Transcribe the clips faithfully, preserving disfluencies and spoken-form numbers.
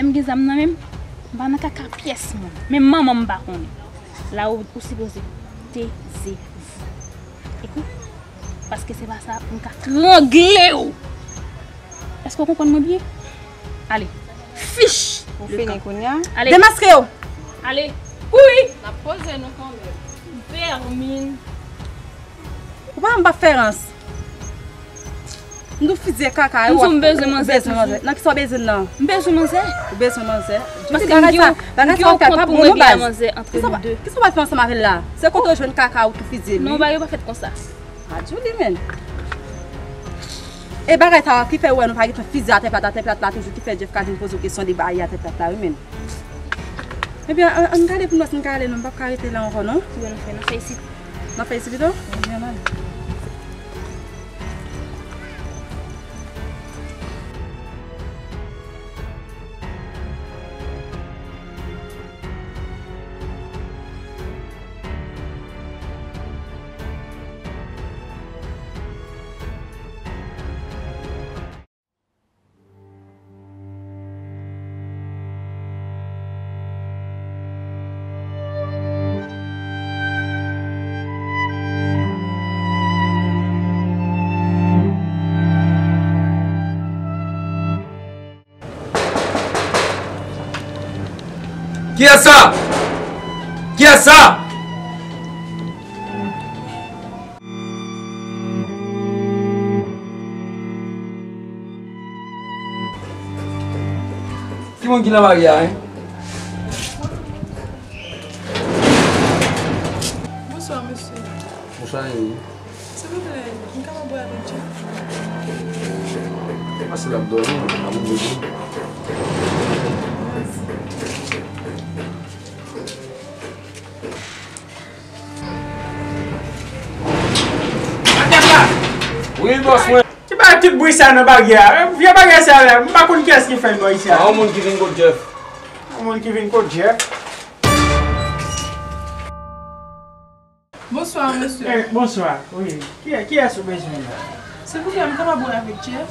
M gen zam nan men m, m pa nan kaka pyès moun. Menm manman m pa konnen. La ou, ou sipoze teze w. Ekou, paske se pa sa pou m ka trangle w. Èske w konprann mwen byen? Ale. Fich! Ou fini kounye a? Ale. Demaske yo! Ale. Kouri! N ap poze nou kanmenm. Vèmin. Ou pa m pa fè rans. M di w fizye kaka. M di w m bezwen manzè toujou. Nan kisa w bezwen nan? M bezwen manzè. Ou bezwen manzè? Paske m gen yon, m gen yon kont pou m regle a manzè antre nou de. Kisa w pral fè ansanm avè l la? Se kote w jwenn kaka ou tou fizye li. Non, bagay yo pa fèt konsa. Adjou li menm. E bagay sa a ki fè ou wè nou pa gentan fizye atè plat, atè plat la toujou ki fè Jeff ka vin poze w kesyon de bagay atè plat la wi menm. Ebyen, ann, ann gade pou nou si n ka ale non, m p ap ka rete la ankò non. Ki wè nou fè, nou fè isit. N ap fè isit pito? Ebyen, ann ale. Kiyès sa? Kiyès sa? Ki moun ki nan bagay la, en? Bonswa, mesye. Bonswa, Nini. Silvouplè, m kapab pale avèk Jeff? Pase l ap dòmi, ap ouvri. Mèsi. Wi, bòs mwen. Ki bay tout bri sa nan baryè a? Vye baryè sa la, m pa konn kiyès ki fè l bò isi a. A, yon moun ki vin kot Jeff. Yon moun ki vin kot Jeff. Bonswa, mesye. Eh, bonswa, wi. Ki, kiyès ou bezwen la? Silvouplè, m kapab pale avèk Jeff?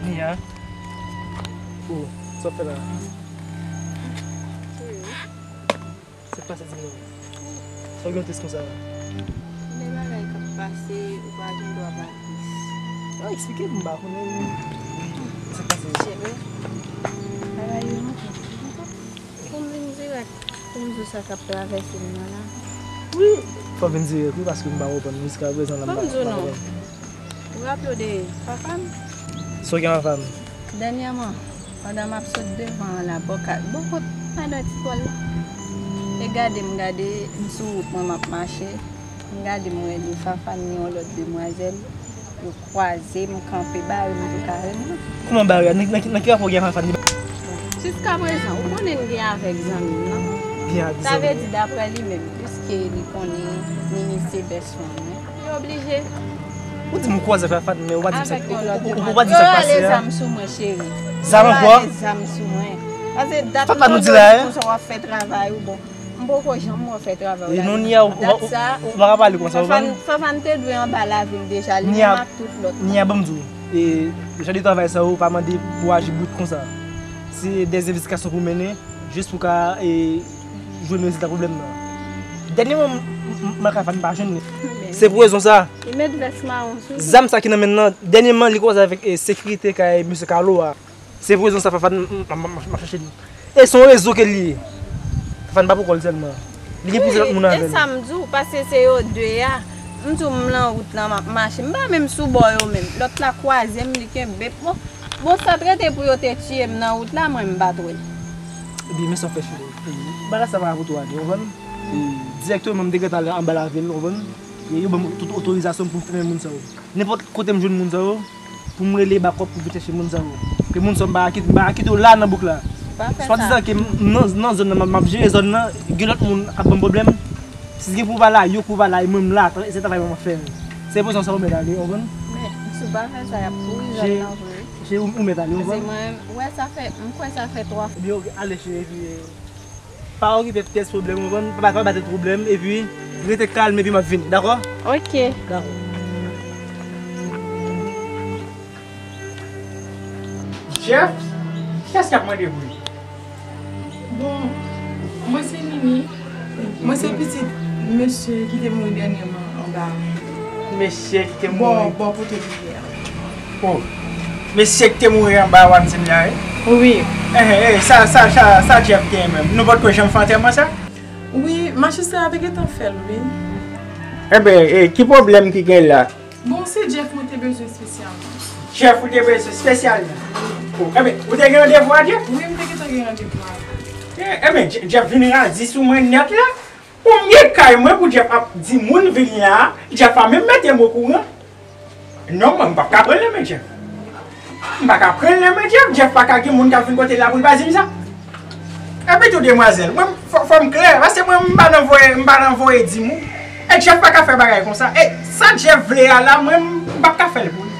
Nia. Oh, sa w fè la? Sa k pase, di m non? Sa w gen tris konsa? De bagay k ap pase, ou pa gen dwa pa tris. Ah, eksplike m, m pa konnen. Sa k pase? Cheve. Bagay yo, non. Pou m vin dirèk, pou m di w sa k ap travèse m nan la. Wi, fò w vin dirèk, wi, paske m pa konprann. Jiskaprezan, la, m pa konprann. Fò m di w non. Ou raple w de Fafan? Sa w gen Fafan? Dènyèman, pandan m ap sot devan an la, bò ka-, bò kot madan Tipòl la, e gade m gade, m sou wout mwen, m ap mache, m gade m wè ni Fafan ni yon lòt demwazèl, yo kwaze, m kanpe, bare m tou karèman. Kòman bare a? Nan, nan, nan ki rapò w gen ak Fafan? Jiskaprezan, ou konnen n gen avèk zanmi m nan. Gen avèk zanmi w? Sa vle di, daprè li menm, piske li konnen Nini se bèsfrann mwen. Li oblije. Ou di m ou kwaze avèk Fafan, men ou pa di m sa, ou, ou, ou pa di m sa k pase a. Yo rale zam sou mwen, cheri. Zam ankò? Yo rale zam sou mwen. Pase dat Fafan nou di la, en? Konsa w ap fè travay ou bon. M poko janm wè w fè travay ou la. E non, Nia, ou, ou, ou pa ka pale konsa, ou konprann? Fafan te dwe anba lavil deja, li menm ak tout lòt. Nia, ban m di w, e, jan de travay sa yo pa mande pou w aji bout konsa. Se de envestigasyon pou mennen. Jis pou ka, e, jwenn rezilta pwoblèm nan. Dènyèman, m, m, m ak Fafan pa jwenn li. Se pou rezon sa. Li met vès mawon sou li. Zam sa ki nan men l nan, dènyèman, li koze avèk, e, sekirite kay mesye Kalo a. Se pou rezon sa, Fafan, m, m, m, m, m ap chache li. E se yon rezo ke li ye. Fafan pa pou kò l sèlman. Li gen plizyè lòt moun avè l. Wi, e sa m di w, paske se yo de a. M di w, m nan wout lan, m ap mache. M pa menm sou bò yo menm. Lòt la kwaze m, li kenbe m. Bon, bon, sa t rete pou yo te tiye m nan wout la, mwen m pa t wè l. Ebyen, men sa w fè, cheri. Bagay sa pa pou tou ale, w konprann? E, dirèkteman, m te gentan al anba lavil, w konprann? E yo ban m tout otorizasyon pou m fèmen moun sa yo. Nenpòt kote m jwenn moun sa yo, pou m rele bakòp pou vin chèche moun sa yo. Ke moun sa yo, m pa ka kite, m pa ka kite yo la nan bouk la. Swadizan ke m, m nan, nan zòn nan, m ap, m ap jere zòn nan, gen lòt moun k ap ban m pwoblèm. Si gen pou valay, yo pou valay, mwen m la, se travay mwen m ap fè. Se pou sa sa ou mèt ale, w konprann? Men, si w pa fè sa, y ap pouri zòn nan vre. Cheri, ou, ou mèt ale, w konprann? Paske mwen, m wè sa fè, m kwè sa fè twa fwa. Ebyen, oke, ale cheri, epi, eh, pa okipe pyès pwoblèm, w konprann? Pa, pa, pa ba tèt pwoblèm, epi, rete kalm, epi m ap vini, dakò? Oke. Dakò. Jeff, kiyès k ap mande bri? Bon, mwen se Nini. Mwen se pitit mesye ki te mouri dènyèman anba. Mesye ki te mouri? Bò, bò kote li ye a. Oh. Mesye ki te mouri anba, w ap di m la, wi? Wi. Eh, eh, eh, sa, sa, sa, sa Jeff genyen menm? Nou potko janm fè antèman sa? Wi, majistra a te gentan fè l, wi. Enben, eh, ki pwoblèm ki gen la? Bon, se Jeff mwen te bezwen espesyalman. Jeff ou te bezwen espesyalman? Oh, enben, ou te gen randevou a Jeff? Wi, m te gentan gen randevou a. Eh, enben, Je-, Jeff vin radi sou mwen nèt la. Pou m gen kay mwen pou Jeff ap di moun vin la, Jeff pa menm mete m okouran. Non, mwen, m p ap ka pran l nan men Jeff. M pa ka pran l nan men Jeff. Jeff pa ka gen moun k ap vin kote l la pou l pa di m sa. Epi tou, demwazèl, mwen, fò, fò m klè, paske mwen, m pa nan voye, m pa nan voye di moun. E Jeff pa ka fè bagay konsa. E sa Jeff vle a la, mwen, m p ap ka fè l pou li.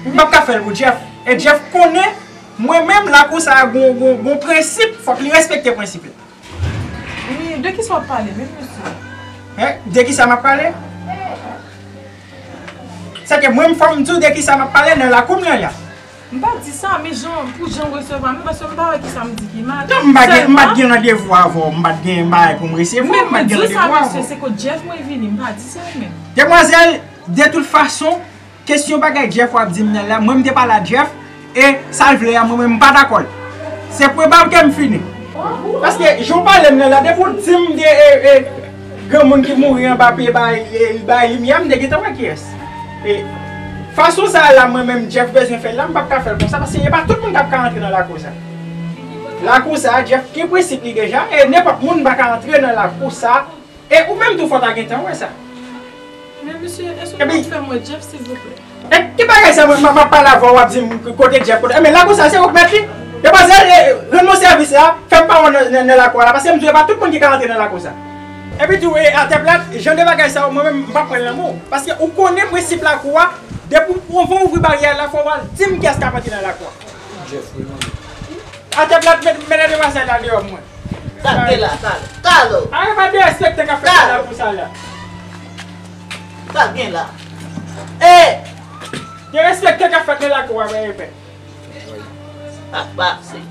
M p ap ka fè l pou Jeff. E Jeff konnen, mwen menm, lakou sa a gon, gon, gon prensip, fòk li respekte prensip la. Wi, de kisa w ap pale menm, mesye? Hein? De kisa m ap pale? Sèke mwen, fò m di w de kisa m ap pale nan lakou m nan la. M pa di sa, men jan, pou jan w resevwa m, paske m pa wè kisa m di ki mal. Non, m pa gen, m pa t gen randevou avè w, m pa t gen bagay pou m resevwa w, m pa t gen randevou avè w. Men m di w sa, mesye, se kot Jeff mwen vini, m pa di sa menm. Demwazèl, de tout fason, kesyon bagay Jeff w ap di m nan la, mwen m te pale a Jeff, e sa l vle a, mwen menm m pa dakò l. Se pwen pa ke m fini. Paske, jan w pale m nan la, depi w di m de, e, e, granmoun ki mouri anba pye bay, e, bay limyè, m te gentan wè kiyès. E, fason sa a la, mwen menm, Jeff bezwen fè l la, m p ap ka fè l konsa, paske e pa tout moun k ap ka antre nan lakou sa. Lakou sa, Jeff gen prensip li deja, e nenpòt moun pa ka antre nan lakou sa, E ou menm tou fò ta gentan wè sa. Men mesye, èske w konn fè mwen Jeff, silvouplè? E ki bagay sa, mwen, m ap pale avè w, w ap di m kote Jeff, kote. Men lakou sa, se ou k mèt li. Demwazèl, e, rann mwen sèvis la, fè m pa wè w nan, nan, nan lakou a la, paske m di w, e pa tout moun ki ka rantre nan lakou sa. Epi tou, e, atè plat, jan de bagay sa, mwen menm, m p ap pran l nan men w. Paske ou konnen prensip lakou a, depi w, anvan w ouvri baryè a la, fò w al di m kiyès k ap antre nan lakou a. Jeff, wi, mwen. Atè plat, met, met demwazèl la deyò mwen. Sa k gen la, Kalo? Kalo! A, e pa derespekte k ap fèt nan lakou sa la. Sa k gen la? E! Derespekte k ap fèt nan lakou a, men epè. Sa k pase?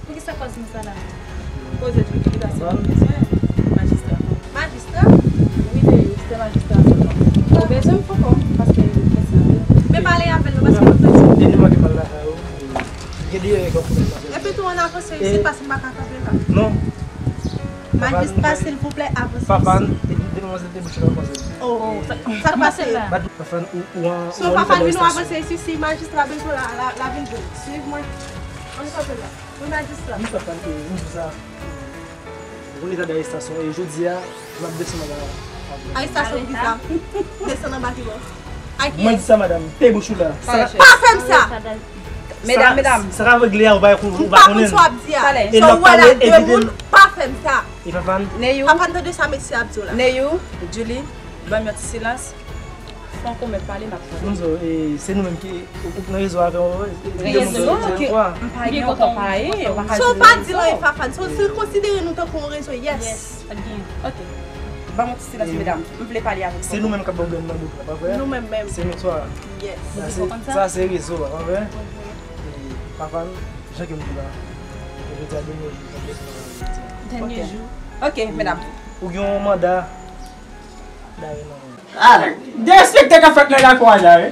Poukisa kòz nou sa la? Koze Djouly ki pase pou bezwen majistra. Majistra? Wi, de yo, se majistra sèlman. Ou bezwen m fò kò, paske yo fè sa. Men pale avè l non, paske nou bezwen. Depi mwen te pale la, yo, gen de bagay pou fè. Epi tou, ann avanse isit, paske m pa ka kanpe la. Non. Majistra, silvouplè, avanse isit. Papa, depi depi mwen se te bouche la, mwen se. Oh, sa, sa k pase la? Papa, ou, ou an, si papa vin nou avanse isit, si majistra bezwen la, la, la vin jwenn. Swiv mwen. Ann kanpe la. Wi, majistra. M kontan ke ou di sa. Ou konn eta de arestasyon, e jodi a, m ap desann anba a. Arestasyon pou kisa? Desann anba ki bò? Ak kiyès? Mwen di sa, madanm, pe bouch ou la. Pa fè m sa! Medam, medam. Sa ka regle a, ou pa, ou pa konnen. M pa konn sa w ap di a. Sa w wè la de moun, pa fè m sa. E papa n? Neyou. Papa n tande sa mesye ap di w la. Neyou, Djouly, ban m yon ti silans. Fò w konn mèt pale, m ap tande. Monzo, e, se nou menm ki, ou, ou nan rezo avè w, e, gen moun ki di w. M pa gen yon konpayi, ou pa ka di. Sa w pa di lan e Fafane, sa w konsidere nou tankou yon rezo, yes. Yes, pa t gen. Ok. Ban m yon ti silans, medam. M vle pale avèk nou. Se nou menm k ap ba w grenn nan bouk la, pa vre? Nou menm menm. Se nou swa. Yes. Sa se rezo a, pa vre? E, Fafane, jan ke m di la, jodi a dènye jou, dènye jou. Ok, medam. Ou gen yon manda Derespekte k ap fèt nan lakou a la, wi.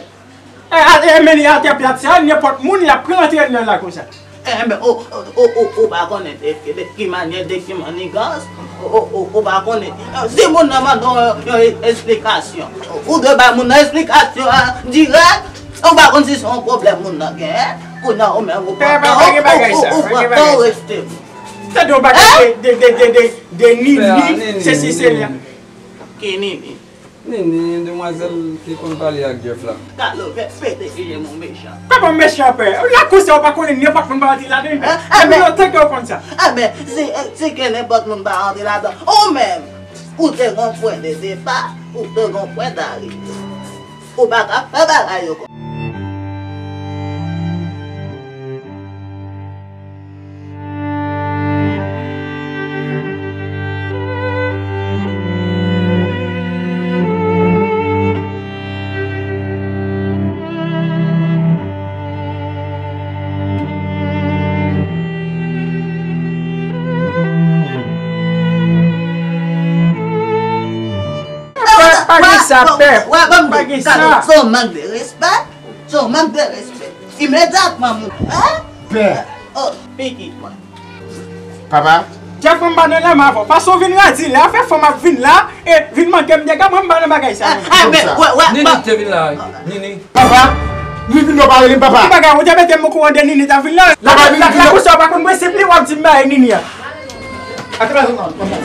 E, a, e, men li atè plat sa, nenpòt moun, y ap pran antre anndan la konsa. Enben, ou, ou, ou, ou, ou pa konnen de, de, de ki manyè, de ki mannigans, ou, ou, ou, ou pa konnen. Si moun nan mande yon, yon esplikasyon, ou dwe bay moun nan esplikasyon an dirèk, ou pa konn si se yon pwoblèm moun nan genyen, kounye a ou menm ou pran tan, ou, ou, ou pran tan, ou rete. Tande yon bagay de, de, de, de, de, de nini, sesi, sela. Ki nini? Nini, demwazèl ki konn pale ak Jeff la. Kalo, pè, pete ki je moun mechan. Kòman mechan, pè? Lakou sa ou pa konnen nenpòt moun pa antre ladan l, pè. Enben, antanke ou konn sa. Enben, si, si ke nenpòt moun pa antre ladan, ou menm, ou te gon pwen de depa, ou te gon pwen darive. Ou pa ka fè bagay yo konsa. Pè, pa gen sa, pè. Pa gen sa. Se yon mank de respè. Se yon mank de respè. Imedyatman, moun. Hein? Pè. Oh, pitit mwen. Papa. Jeff, mwen pa nan lè m avè w. Fason w vin radi la, fè fanm ap vin la, e vin manke m dega, mwen m pa nan bagay sa. Ah, ah, men, wè, wè, Nini te vin la, wi. Nini. Papa, Nini vin nan pale li, papa. Ki bagay, ou te mete m okouran de Nini ta vin la? Papa, Nini vin la. Lakou sa w pa konn prensip li, w ap di m bagay Nini a. Ate pa zòn nan, papa.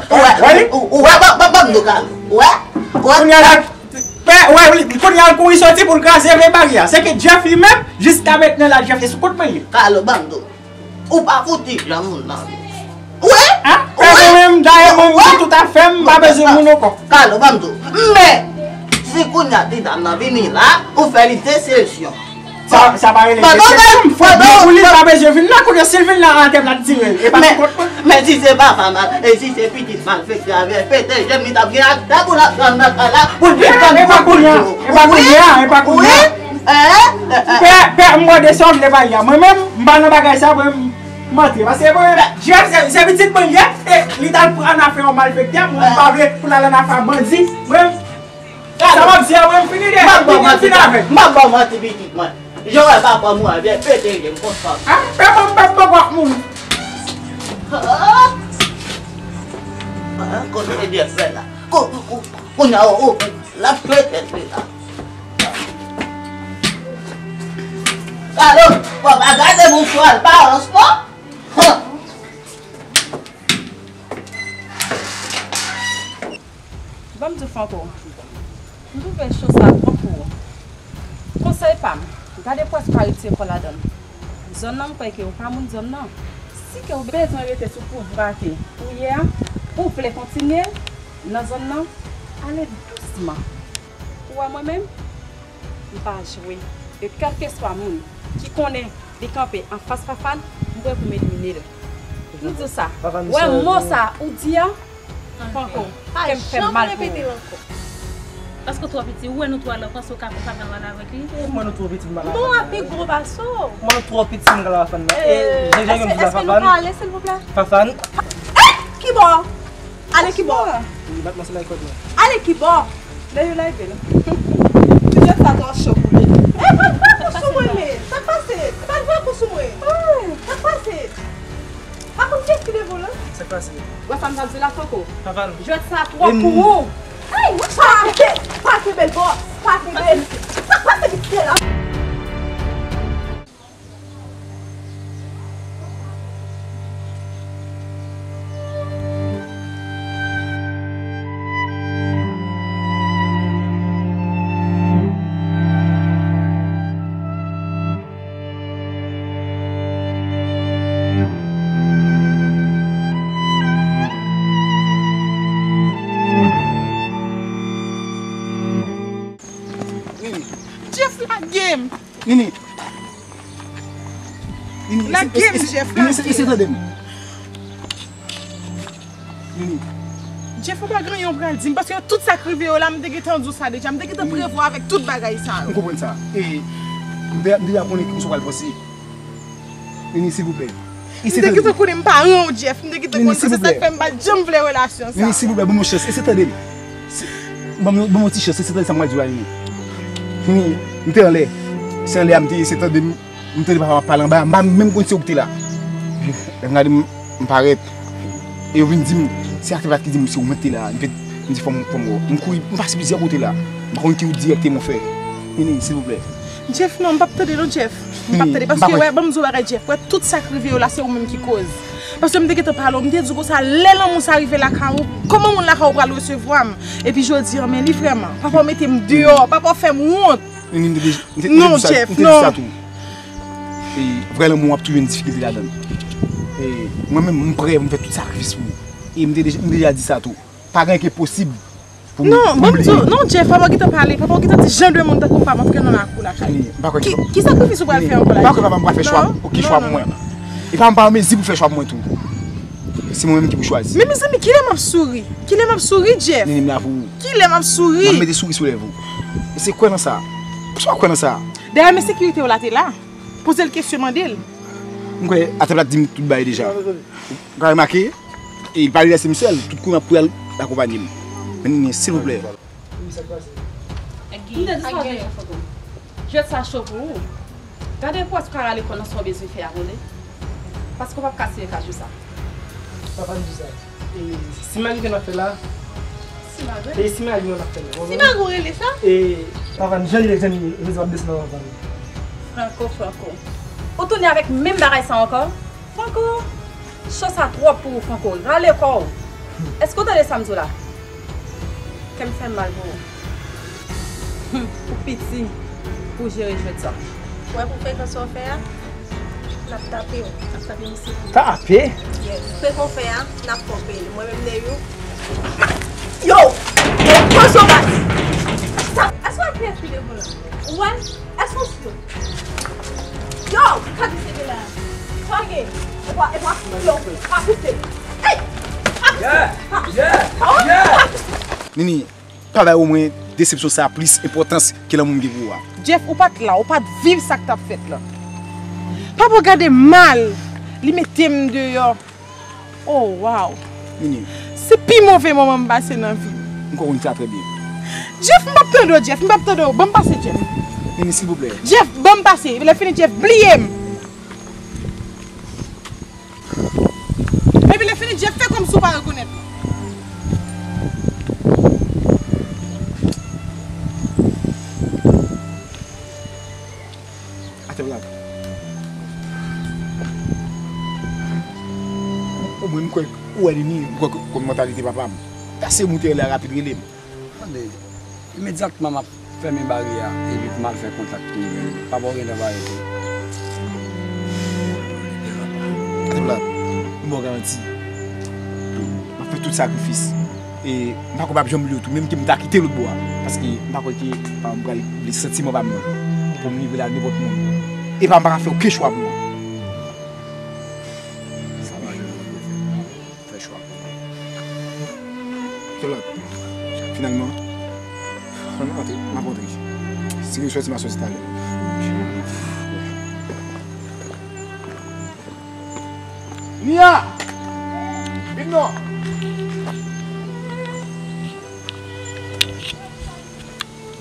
Ou wè, ou, ou wè, ban, ban, ban m do kal. Ou wè? Ou wè? Kounye a la, pè, wè, kounye a l kouri soti pou l kraze vye baryè a. Se ke Jeff li menm, jiska mentnan la, Jeff se sou kont mwen li ye. Kalo, ban m do. Ou pa fouti jan moun nan. Wi. Hein? Pè, mwen menm, dayè, mwen, mwen tout afè m, m pa bezwen moun ankò. Kalo, ban m di w. Men, si kounye a ti dam nan vini la, ou fè li desepsyon. Sa, sa pa rele desepsyon, m fè byen pou li, li pa bezwen vin la, kounye a, si l vin la, atè m la tire l. E pa sou kont mwen. Men si se papa mal, e si se pitit malfektè avè pete jèn li t ap gen ak dabou l ap pran nan kay la, pou l vin pran. E pa kounye a, e pa kounye a, e pa kounye a. Pè, pè, m mande sa w vle bay la. Mwen menm, m pa nan bagay sa, mwen, m antre. Paske mwen, Jeff, se, se pitit mwen li ye, e li t al pran afè yon malfektè, mwen, m pa vle pou l al nan afè bandi. Mwen, sa m ap di a, mwen, m fini de, m fini avè l. M ap ba w manti, pitit mwen. Jan w wè papa m ou avè pete je m konsa. Ah, pè, mwen, m p ap poko ak moun. Ah, kote Jeff la? Ko, ko, ko, kounye a, o, o, l ap tchwe tèt li la. Kalo, fò pa gade moun sou al balans non. Huh. Ban m di w Franco, m twouve cho sa twòp pou ou. Konsèy pa m, gade pwès pa retire kò w ladan l. Zòn nan, m kwè ke ou pa moun zòn nan. Si ke ou bezwen rete sou pouvwa ke ou ye a, ou vle kontinye nan zòn nan, ale dousman. Ou wè mwen menm, m pa jwe. E kèlkeswa moun ki konnen li kanpe anfas Fafane, m prè pou m elimine l. M di w sa. Wè mo sa ou di a, Franco, kè m fè mal pou ou. Paske w twò piti, ou wè nou twò la, ou panse w ka, ou ka pale avèk li? Ou wè nou twò piti, m pa ka pale avèk li. Non, a pi gwo pase w. Mwen twò piti, m ka la Fafane la. E, jan, jan, èske, èske nou ka ale, silvouplè? Fafane. Eh! Kibò? Ale kibò? Wi, bat mwen se la kòd mwen. Ale kibò? Lè yo lage l. Ti jwèt sa twò cho pou li. E, pa, pa kou sou mwen, men. Sa k pase? Pa vre kou sou mwen. Sa k pase? Pa konn kiyès ki devan w lan? Sa k pase? Wè sa m t ap di la, Franco. Papa l. Jwèt sa twò pou ou. Ey, mwen pa, pa kenbe l bò. Pa kenbe l. Sa k pase pitit la? Lage m! Nini. Nini, lage m, Jeff, lage m. Nini, ese tande m. Nini. Jeff, ou pa gen yon pral di m, paske tout sa k rive yo la, m te gentan di w sa deja. M te gentan prevwa avèk tout bagay sa yo. M konprann sa. E, m de-, m deja konnen kisa w pral panse. Nini, silvouplè. M te gentan konnen m pa renmen w, Jeff. M te gentan konnen sa, se sa k fè m pa t janm vle relasyon sa. Nini, silvouplè, ban m yon chans. Ese tande m. Ban m, ban m yon ti chans. Ese tande sa m pral di w la, Nini. Nini, m te anlè. Se anlè a m te ye, ese tande m. M tande papa m ap pale anba, m pa menm konn se ou ki te la. Lè m gade m, m parèt. E yo vin di m, se Atè Plat ki di m se ou menm ki te la. M te, m di fò m, fò m wè w. M kouri, m pase plizyè kote la. M pa konn ki wout dirèkteman w fè. Nini, silvouplè. Jeff, non, m p ap tande non, Jeff. M p ap tande, paske wè, ban m di w bagay, Jeff. Wè, tout sa k rive yo la, se ou menm ki koz. Paske m te gentan pale w, m te di w konsa, lè lanmou sa rive lakay ou, kòman moun lakay ou pral resevwa m? Epi jodi a, men li vrèman. Papa w mete m deyò, papa w fè m wont. Nini, m te deja, m te, m te di sa, m te di sa tou. E, vrè lanmou ap toujou gen difikilte ladan l. E, mwen menm, m prè pou m fè tout sakrifis pou ou. E m te deja, m deja di sa tou. Pa gen anyen ki enposib pou m, non, pou m bliye. Ban m di w, non, Jeff, papa w gentan pale, papa w gentan di jan de moun tankou w pa antre nan lakou lakay. Nini, m pa kwè ki, ki sakrifis ou pral fè ankò la, Jeff? M pa kwè papa m pral fè chwa, ki chwa pou mwen. E papa m pa an mezi pou fè chwa pou mwen tou. Se mwen menm ki pou chwazi. Men mezanmi, kilè m ap souri? Kilè m ap souri, Jeff? Nini, m la pou ou. Kilè m ap souri? M ap mete souri sou lèv ou. E se kwè nan sa. Poukisa w kwè nan sa? Dayè, men sekirite w la te la. Poze l kesyon, mande l. M kwè Atè Plat di m tout bagay deja. Ou ka remake, e li pa vle lese m sèl, tout kou m ap kouri al akonpaye m. Men, men, silvouplè. M te di sa deja, Fantom. Jwèt sa cho pou ou. Gade pou w ka rale kò nan sa w bezwen fè a, tande. Paske w p ap ka siyen kajou sa. Papa m di sa. E simago ke n ap fè la. Simago? E simago n ap fè la. Simago rele sa? E papa m jan li te jwenn rezon ap desann nan papa m. Franco, Franco. Ou tounen avèk menm bagay sa ankò? Franco, cho sa twòp pou ou, Franco. Rale kò w. Èske w tande sa m di w la? Kè m fè m mal pou ou. Ou piti pou w jere jwèt sa. Ou wè pou frekans sa w fè a? N ap tape w. N ap tape misye. Tape? Yes. Frekans w fè a, n ap frape l. Mwen menm, Neyou. Yo! Yo, pran sou baz! Sa, èske w ap fè fi devan la? Ou wè? Èske w si yo? Yo, gad misye gen la. Sa gen. E pa, e pa, yo, pa pouse. Ey! Pa pouse. Pa pouse. Pa pouse. Pa pouse. Nini, pa bay omwen desepsyon sa plis enpòtans ke lanmou m gen pou ou a. Jeff, ou pa t la, ou pa t viv sa k t ap fèt la. Papa w gade m mal, li mete m deyò. Oh, wow. Nini. Se pi move moman m pase nan vi m. M kwè w konn sa trè byen. Jeff, m p ap tande w, Jeff, m p ap tande w. Ban m pase, Jeff. Nini, silvouplè. Jeff, ban m pase. Epi lè fini, Jeff, bliye m. Epi lè fini, Jeff, fè kòmsi w pa rekonèt mwen. Atè Plat. Omwen m kwè ou wè Nini, m kwè ke konn mantalite papa m. Pase moute anlè a rapid, rele m. Tande, imedyatman m ap fèmen baryè a, epi pou m al fè kontak pou m jwenn li. Papa w gentan parèt wi. Atè Plat, m ba w garanti. M ap fè tout sakrifis. E m pa kwè m ap janm bliye w tou, menm ke m ta kite lòt bò a. Paske m pa kwè ke papa m pral vle santiman pa m nan pou m livre l a nenpòt moun. E papa m pa ka fè okenn chwa pou mwen. Sa pa janm fè chwa pou mwen. Atè Plat, finalman, ann antre, m ap antre. Si m sòti, m a sòti talè. Nia! Vin non!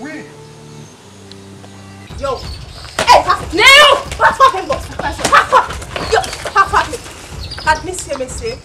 Wi! Yo! Ey, pa, Neyou! Pa frape m, bòs! Pa frape! Yo! Pa frape! Gad misye, mesye!